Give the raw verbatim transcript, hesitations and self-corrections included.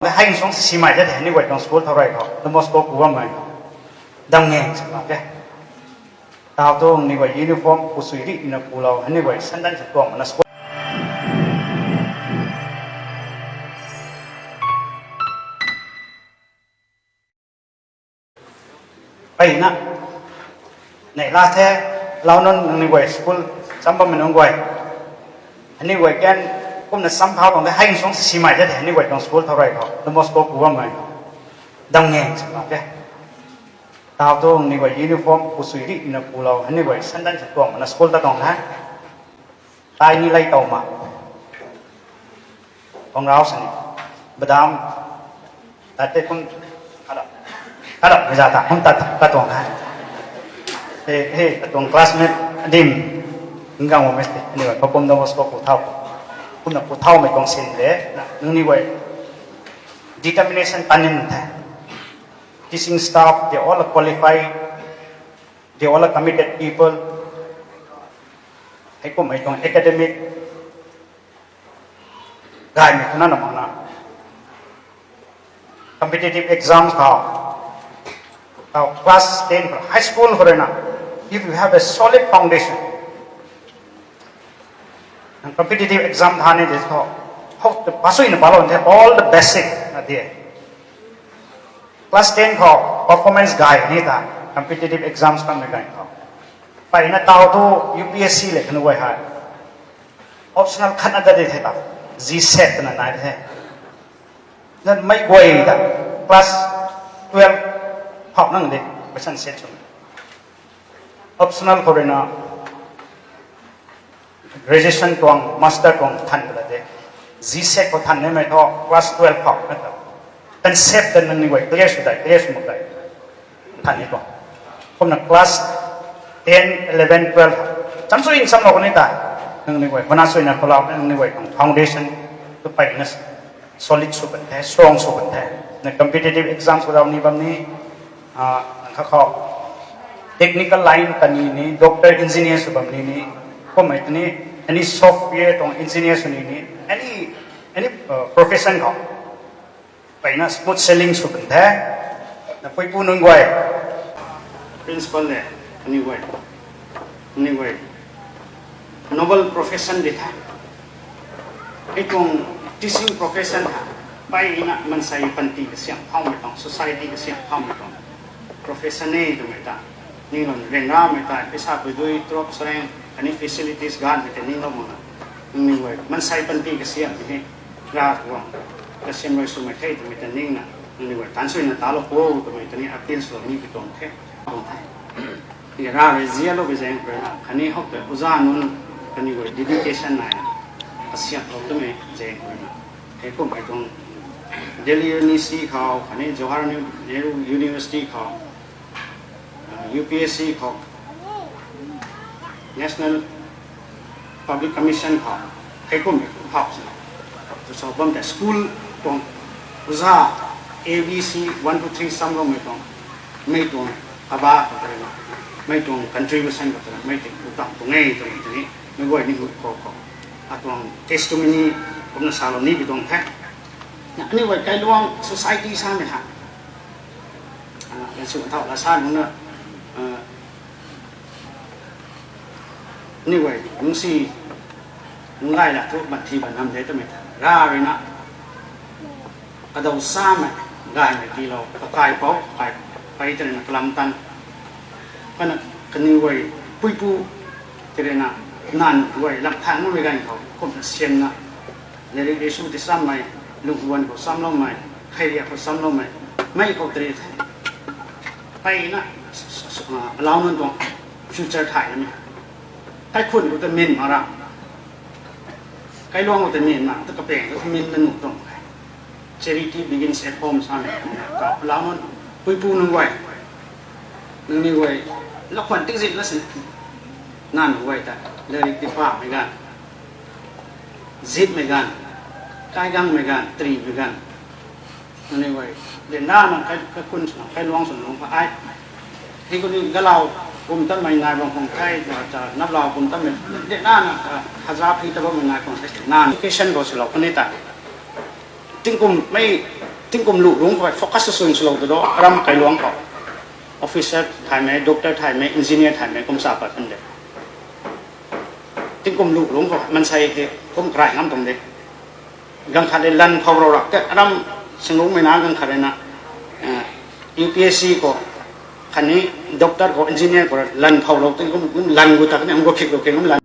Hei suang simei the, hei ni guay tuang school thau rui khou Don Bosco ku bammei. Dam nge sa la ke. Tau tu ni guay uniform pu sui ri na pulou, hei ni guay sandal sa tuang na school. Peyna. Nei la the, lau nunc nangniw guay school cham bammei nunc guay. Hei ni guay kan kumna sam thau tuang the, hei suang simei the, hei ni guay tuang school thau rui khou Don Bosco ku bammei. Dam nge sa la ke. Tau tu ni guay uniform pu sui ri na pulou, hei ni guay sandal sa tuang na school ta tuang the. Tai ni lei tow ma. Kong rau sani. Badam. Tat tei kum. Kada. Kada, mei za ta. Kum tat, tat tuang the. He, he, atuang classmate, adim. Ngang wo mesti. Ni guay, papum Don Bosco pu thau. Kumna pu thaumei tuang sin de. Nangniw guay. Determination tanin the. Teaching staff, they all are qualified. They all are committed people. Hei kummei tuang academic gaymei khou na na makna. Competitive exams khou, khou class ten khou, high school khou rui na, if you have a solid foundation, nang competitive exam tha ni de khou, how the pasuina palou the, all the basic na de. Class ten khou performance gay ni ta, competitive exams kanmei gay khou. Peyna tau tu U P S C le kanu guay hei. Optional khatna ta de the ta, G set twna nai the. Nang mei guay ta, class twelve phou nang de, question set sw. Optional khou rui na, graduation tuang, master tuang than pala de. G set khou than nimei thu class twelve phou na ta. Concept ta nangniw guay clear sw dai, clear sw mak dai. Than ni tuang. Kumna class ten, eleven, twelve. Cham sw in samlou kani ta. Nangniw guay, mana suina khou lau, nangniw guay tuang foundation tu peyna solid sw kan the, strong sw kan the. Na competitive exams khou rau ni bam ni, ah, kha khou technical line kani ni, doctor, engineer sw bam ni ni, kummei tei ni, any software tuang engineer sw ni ni, any, any, uh, profession khou. Peyna smooth sailing sw kan the. Na puipu nunc guay. Principal le, ani guay. Ani guay. Noble profession di the. Hei tuang teaching profession ha. Peyna mansei panty kasiam thaumei tuang, society kasiam thaumei tuang profession e twmei ta. Ning lon ryanramei ta, pisa pui dui, trup sareng, ani facilities ganvmei tei ninglou mak na. Nangniw guay, mansei panty kasiam hei. Ravguangc, kasiam rui swmei the twmei ta ningna, nangniw guay tan suina talou pu twmei ta ni appeal sw ni pi tuang the. Tuang the. Ni rav rui zialoupui zaeng khou rui na, khatni how tei oja nunc, kaniw guay dedication naina, kasiamhlou twmei zaeng khou rui na. Hei kummei tuang Delhi University khou, khatni Jawaharlal Nehru University khou, uh, U P S C khou, National Public Commission khou, hei kummei khou phau sina. Tu sa bam tei school tuang oja A B C one two three samloumei tuang, mei tuang aba khou tei na, mei tuang contribution khou tei na, mei tei utang tuang e twmei tei ni, mei guay ni hu khou khou. Atuang testimony kumna salou ni pi tuang the. Na, aniw guay kailuang society samei ha. Ah, kan sw thau la sa nunc na, ah, aniw guay nungc si, nunc gay la thu mat thi ban nam de twmei ta. Rav rui na, kadau samei, gaymei tiilou, kakaipou, kai, kai tei rui na kalam tan. Kana kaniw guay puipu, tei rui na, nang guay lam thang mumei ganv khou, kumna siamna, lairik ri sw ti sammei, lunghuan khou samloumei, khairiak khou samloumei, mei khou tei the. Peyna, s-, s-, s-, ah, alau nunc tuang future thay namei. Kaikhun khou ta min mak ra. Kailuang khou ta min mak, ta kapeng khou ta min na nuh tuang. Charity begins at home samei. Ka alau nunc, puipu nunc guay. Nangniw guay, lakhwan tikzin la sin. Nang guay ta, lairik ti pamei ganv, zipmei ganv, kaigangmei ganv, trimei ganv. Nangniw guay, ryanrana kai, kaikhun swna, kailuang swna lung pha ai. Hei khou ni galau kum tanmei ngai bam khang kai, ta, ta, naplau kum tanmei, ryanrana, ta, haza phi ta bammei ngai khang kai, na education khou swlou kani ta. Tingkum mei, Tingkum lu lungc khou focus sw swlou tu do, aram kailuang khou officer thaymei, doctor thaymei, engineer thaymei kum sa pat kan de. Tingkum lu lungc khou maansei hei kum karai ngam tuang de. Ganv khat rui lan phou rou rap te, aram singlungmei na ganv khat rui na, UPSC khou khatni doctor khou, engineer khou lan phoulou tingkum kum lan gu ta kani am gu khik lu khe kum lan